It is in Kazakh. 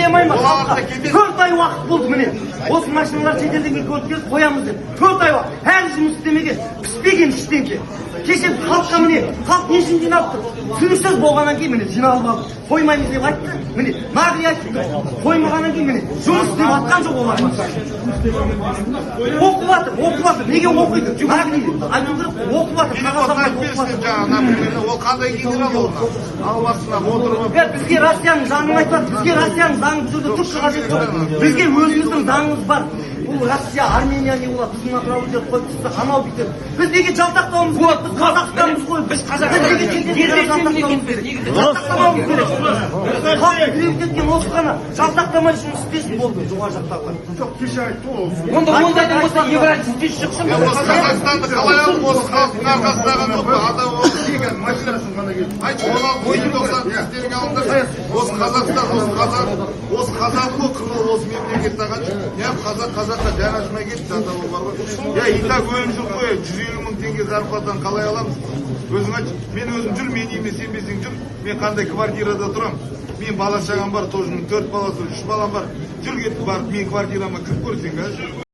алмай ма Ол халыққа? алады да кетеді. 4 ай уақыт болды, міне, осы машиналар шетелден келген көліктер қоямыз деп 4 ай уақыт, әлі жұмыс істемеген, піспеген ештеңке. Кеше халыққа, міне, халық не үшін жиналып тұр? Түсініксіз болғаннан кейін, міне, жиналып алып, қоймаймыз деп айтты, міне, нағи айтты. Қоймағаннан кейін, міне, жұмыс істеп жатқан жоқ олар. Оқып жатыр, оқып жатыр. Неге оқиды? Нағи айту керек қой, оқып жатыр. Билік Қағаздар айтып оқып берсін жатыр. жаңағы, например, ол қандай генерал, ол Алмасына отырып. Е, бізге Россияның заңын айтып жатыр. Бізге Россияның заңы, бұл жерде түк қажет жоқ. Бізге өзіміздің заңымыз бар. Бұл Россия, Армения не болады? Біздің направление қойып тастаса, анау бүйтеді. Біз неге жалтақтауымыз керек? Біз Қазақстанбыз ғой. Біз Қазақстан. Біз неге шетелден жалтақтауымыз керек? Жалтақтамауымыз керек. Халық билік еткен осы ғана. Жалтақтамай жұмыс істесін, болды, жоғары жақтағылар. Жоқ, кеше айтты ғой. Онда ондайдан болса, Евразия шықсын. Е, осы Қазақстанды қалай алдық? Осы халықтың арқасында ғана ғой адам ол. Машинасын ғана келді. Айтшы, 16 90 сіздерге алыңдар. Осы Қазақстан, осы қазақ, осы қазақ қой қырғыз, осы мемлекет ағашы. Неғып қазақ қазаққа жанашырмай кетті ата бар ғой. Я и так өлім жоқ қой, 150 000 теңге зарплатаны қалай аламыз? Өзің айтшы, мен өзім жүр, мен үйіме сенбесең жүр, мен қандай квартирада тұрамын. Мен бала шағам бар, тоже төрт баласы, үш балам бар. Жүр, кетіп барып, мен квартирама кіріп көрсең, а?